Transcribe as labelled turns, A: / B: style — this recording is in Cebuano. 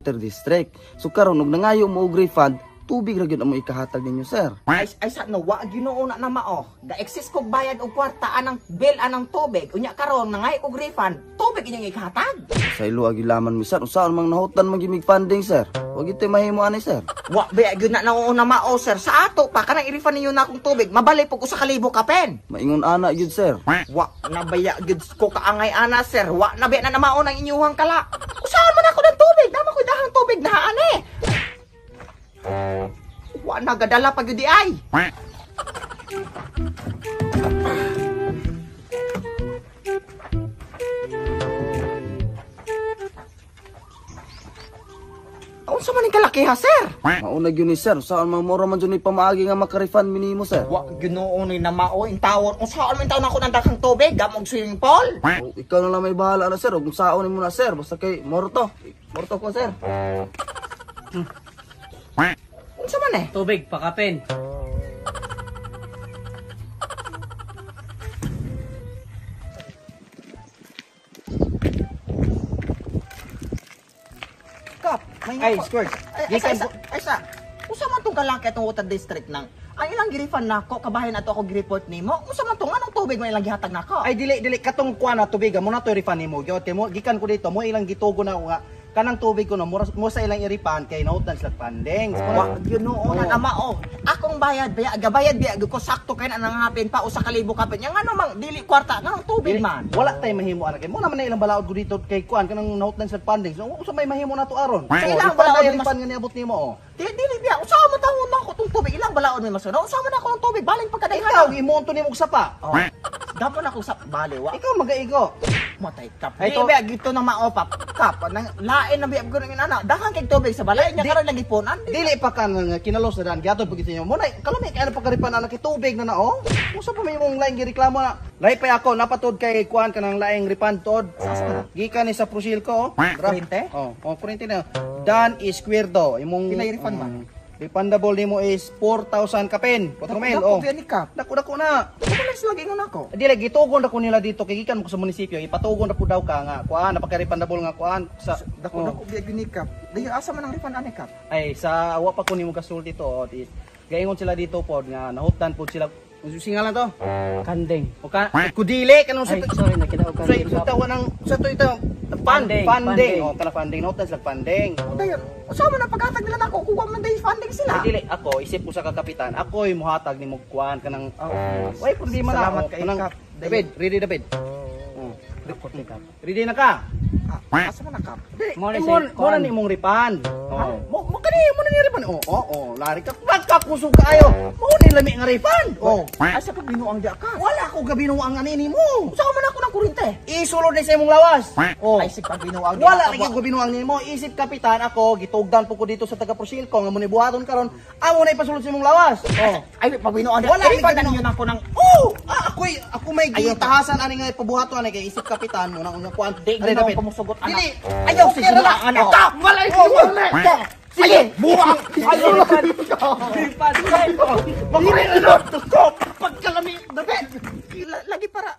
A: Water District. So karon og nangayo mo og refund, tubig ra gyud ang mo ikahatag ninyo, sir.
B: Ay, ay sa no, wa Ginoo na mao. Ga-exist kog bayad og kwarta anang bill anang tubig. Unya karon nangay kog refund, tubig inyong ikahatag.
A: Sa ilo agi laman mi, sir. Unsaon mang nahutan man gimig funding, sir? Wa gyud tay mahimo ani, sir.
B: Wa ba gyud na nauuna mao, sir. Sa ato pa kanang i-refund ninyo na akong tubig, mabalik pug usa ka libo kapen.
A: Maingon ana gyud, sir.
B: Wa na baya gyud ko kaangay ana, sir. Wa na baya na mao nang inyuhang kala. Usahan man ako ng tubig, dama ko'y dahang tubig na ani. Wa na gadala pa gyud di ay. Unsa man ning kalaki ha, sir?
A: Mauna gyud ni sir. Unsaon mang mura man jud ni pamaagi nga maka-refund minimo, sir?
B: Wa Ginoo ni na mao in tawon. Unsaon man taon ako ng daghang tubig, gamog swimming pool.
A: O, ikaw na lang may bahala na, sir. Ug unsaon nimo na, sir? Basta kay morto. Morto ko, sir.
B: Unsa man eh?
C: Tubig, pakapin.
B: Kap, may
D: Ay, Squirt.
B: Ay, ay, sa, ay, sa. Unsa man tong kalaki atong water district nang? Ang ilang girifan nako, kabahin ato ako gireport nimo. Unsa man tong anong tubig man ilang gihatag nako?
D: Ay dili dili katong kuan na tubig mo na to refund nimo. Gyud kay mo gikan ko dito mo ilang gitugo na ako nga kanang tubig ko no mo sa ilang i-refund kay nahutan sila funding.
B: Wa Ginoo na ama oh. Akong bayad biya gabayad biya ko sakto kay na nangapin pa usa ka libo kapin. Nya ngano mang dili kwarta nganong tubig man.
D: Wala tay mahimo anak kay mo naman na ilang balaod ko dito kay kuan kanang nahutan sila funding. So unsa may mahimo na to aron?
B: Sa ilang
D: refund
B: balaod
D: na
B: mas-
D: refund nga niabot nimo oh.
B: Dili dili biya usa man tawon na ako tong tubig ilang balaod may masunod. Usa man ako ang tubig baling pagkadayhan.
D: Ikaw imonto nimo og sapa.
B: Oh. Damo na ko sa bali wa.
D: Ikaw magaigo.
B: Matay kap.
D: Ay,
B: Di
D: to-
B: biya gito na mao pap. Kap nang lain na biya ko nang inana. Daghang kay tubig sa balay nya karon lagi punan.
D: Dili pa ka nga kinalos na daan giatod pag inyo mo na kalami kay ano pagkaripan anak kay tubig na na oh. Usa pa may imong laing gireklamo na. Lahi pa ako napatod kay kuan kanang laing refund tod. Gikan ni sa Prosil ko oh.
B: Kurente?
D: Oh, oh kurente na. Dan Esquerdo imong
B: Pila i-refund man?
D: Refundable nimo is 4,000 kapin. 4 mil oh.
B: Dako biya ni kap.
D: Dako dako na.
B: Ano lang sila gingon ako?
D: Dili gitugon ra ko nila dito kay gikan mo ko sa munisipyo ipatugon ra po daw ka nga kuan napaka-refundable nga kuan sa
B: Dako
D: oh.
B: dako biya gyud ni kap. Dayon asa man ang refund ani kap?
D: Ay sa wa pa ko nimo gasulti to oh, is gaingon sila dito pod nga nahutan pod sila. Singalan to?
C: Kanding.
D: O ka kudili kanang sa
C: Ay, sorry, nakita ko
D: sa
C: kanding.
D: sa tawa ng sa to ito
C: Funding,
D: funding
C: funding.
D: oh kana funding nahutan sila funding.
B: O dayon usa man ang paghatag nila nako kung wa man day funding sila.
D: Ay, dili ako isip ko sa kakapitan ako'y muhatag nimo kuan kanang
B: Oh.
D: way problema na
B: Salamat
D: oh,
B: kay
D: kanang
B: Kap.
D: David, ready David. Oh.
C: Dako, kap.
D: Ready na ka?
B: Ah, asa man na kap?
D: Dili,
C: Mo na
D: eh,
C: si
D: mo
C: kuan.
D: na ni imong refund. Oh. Mo kani mo na ni refund. Oh, oh, oh, lari ka. Pagkakusog kaayo. Mo ni lami nga refund.
B: Oh, asa pag binuang diya ka?
D: Wala ko gabinuang ani nimo.
B: Usa man ako ng kurente.
D: Isulod ni sa imong lawas. Oh.
B: Ay sig pag binuang diya
D: Wala
B: ka,
D: lagi ko binuang nimo. Isip kapitan ako gitugdan po ko dito sa taga Prosilco nga mo ni buhaton karon. Amo na ipasulod sa imong lawas. Oh.
B: Ay pag binuang diya.
D: Wala
B: Wala refund
D: lagi
B: na ninyo nako ng
D: Oh, ako may
B: Ayaw.
D: gitahasan ani nga ipabuhaton ani kay isip kapitan mo na unang kuan.
B: Di,
D: Ari,
B: ginawa
D: David.
B: ko musugot, anak.
D: Dili.
B: Ayaw,
D: Okay
B: sige
D: na
B: na, anak.
D: Oh.
B: Kap!
D: Wala
B: Oh,
D: wala.
B: Sige, buwang.
D: Ayaw.
C: Refund.
D: Makulit na ko. Pagkalami, David.
B: Lagi para